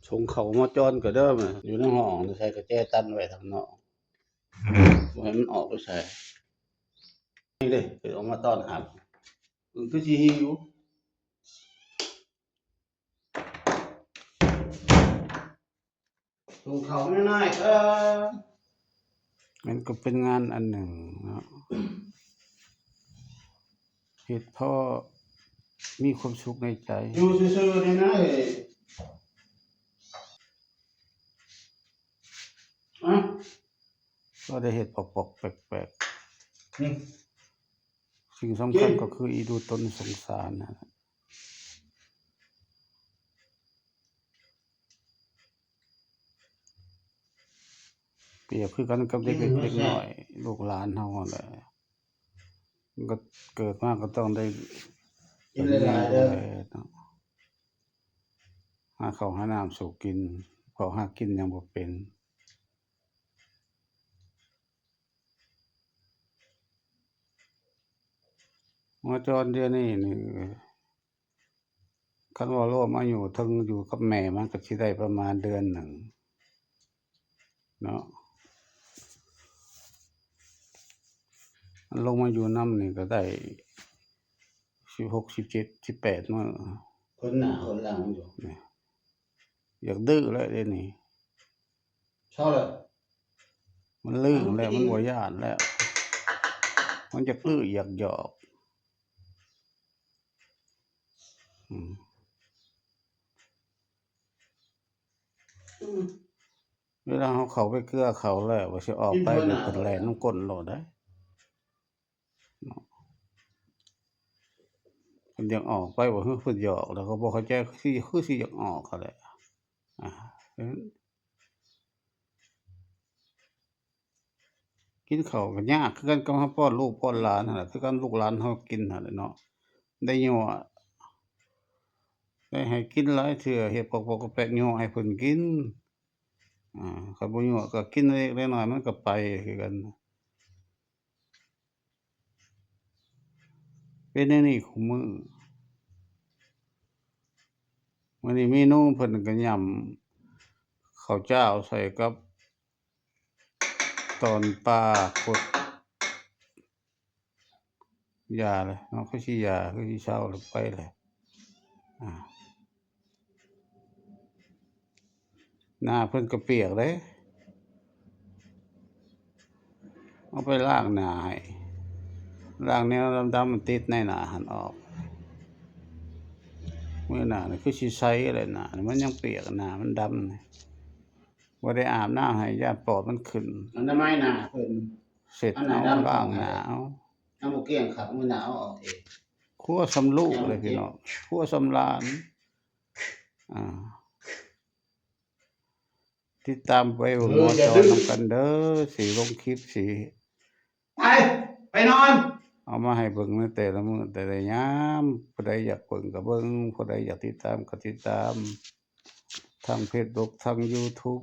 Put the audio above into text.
ສົ່ງເຂົ້າມາຈອນກໍເດີ ຢູ່ໃນຫ້ອງໃສ່ກະແຈຕັນໄວ້ທາງນອກ ບໍ່ໃຫ້ມັນອອກໄປໃສ. ນີ້ເດ້ ເປັນອອກມາຕ້ອນຮັບ ມັນຄືຊິຫິວ. ສົ່ງເຂົ້ານ້ອຍໆ ເອີ ມັນກໍເປັນງານອັນໜຶ່ງເນາະ ເຮັດພໍມີຄວາມສຸກໃນໃຈ ຢູ່ຊື່ໆ ນີ້ນະເອີຍ. ອະ ກໍໄດ້ເຮັດປອກໆ ແປກໆ ອືມ ສິ່ງສຳຄັນກໍຄືອີດູຕົນສົງສານນັ້ນແຫຼະ. ປຽບຄືກັນກັບເດັກເລັກເດັກນ້ອຍ ລູກຫຼານເຮົາຫັ້ນແຫຼະ ມັນກໍເກີດມາກໍຕ້ອງໄດ້ ກິນຫຼາຍໆເດີ ເນາະ ຫາເຂົ້າຫານ້ຳສູ່ກິນ ເພາະຫາກິນຫຍັງບໍ່ເປັນ. ໝໍຈອນດຽວນີ້ນີ້ ຄັນວ່າລວມອາຍຸເຖິງຢູ່ກັບແມ່ມັນກໍຊິໄດ້ປະມານເດືອນໜຶ່ງເນາະ ມັນລົງມາຢູ່ນຳນີ້ກໍໄດ້ສິບຫົກ ສິບເຈັດ ສິບແປດມື້ ຄົນໜ້າຄົນຫຼັງຢູ່ ນີ້ ຢາກດື້ແລ້ວເດນີ້. ເຊົາແລ້ວ ມັນລຶ້ງແລ້ວ ມັນບໍ່ຢ້ານແລ້ວ ມັນຢາກດື້ຢາກຢອກ ອືມ ອືມ ເວລາເຮົາເຂົ້າໄປເກືອເຂົາແລ້ວ ວ່າຊິອອກໄປ ກິນເພິ່ນແລ່ນນຳກົ້ນໂລດເດ້. ເນາະ ເພິ່ນຢາກອອກໄປບໍ່ ເພິ່ນຢອກແລ້ວກໍບໍ່ເຂົ້າໃຈ ຄືຊິ ຄືຊິຢາກອອກຫັ້ນແຫຼະ ອາ ກິນເຂົ້າກໍຍາກຄືກັນກັບເຮົາປ້ອນລູກປ້ອນຫຼານຫັ້ນແຫຼະ ຄືກັນລູກຫຼານເຮົາກິນຫັ້ນແຫຼະເນາະ ໄດ້ຍົວະ ໄດ້ໃຫ້ກິນຫຼາຍເທື່ອ ເຮັດປອກໆແປກໆ ຍົວະໃຫ້ເພິ່ນກິນ ອາ ຄັນບໍ່ຍົວະກໍກິນເລັກໆນ້ອຍໆ ມັນກໍໄປຄືກັນ. ເປັນແນວນີ້ຄູ່ມື້ ມື້ນີ້ເມນູເພິ່ນກໍຫຍ້ຳເຂົ້າຈ້າວໃສ່ກັບຕອນປາກົດ ຢ່າແຫຼະເນາະ ຄືຊິຢ່າ ຄືຊິເຊົາແລ້ວໄປແຫຼະ ອາ. ໜ້າເພິ່ນກໍປຽກເດ້ ເອົາໄປລ້າງໜ້າໃຫ້ ລ້າງແນວດຳໆ ມັນຕິດໃນໜ້າຫັ້ນອອກ ມື້ໜ້ານີ້ຄືຊິໃສແຫຼະ ໜ້ານີ້ມັນຍັງປຽກ ໜ້າມັນດຳນີ້ ບໍ່ໄດ້ອາບນ້ຳໃຫ້ ຢ້ານປອດມັນຂຶ້ນ ອະນາໄມໜ້າເພິ່ນ ເຊັດເອົາ ລ້າງໜ້າເອົາ ນ້ຳບໍ່ກ້ຽງຄັກ ມື້ໜ້າເອົາອອກເອງ ຄົວສ່ຳລູກເລີຍພີ່ນ້ອງ ຄົວສ່ຳຫຼານ ອ່າ ຕິດຕາມໄປເບິ່ງ ເອີ ໝໍຈອນນຳກັນເດີ ຊິລົງຄລິບ ຊິ ໄປ ໄປນອນ ເອົາມາໃຫ້ເບິ່ງໃນແຕ່ລະມື້ແຕ່ລະຍາມ ຜູ້ໃດຢາກເບິ່ງກໍເບິ່ງ ຜູ້ໃດຢາກຕິດຕາມກໍຕິດຕາມ ທາງເຟສບຸກ ທາງຢູທູບ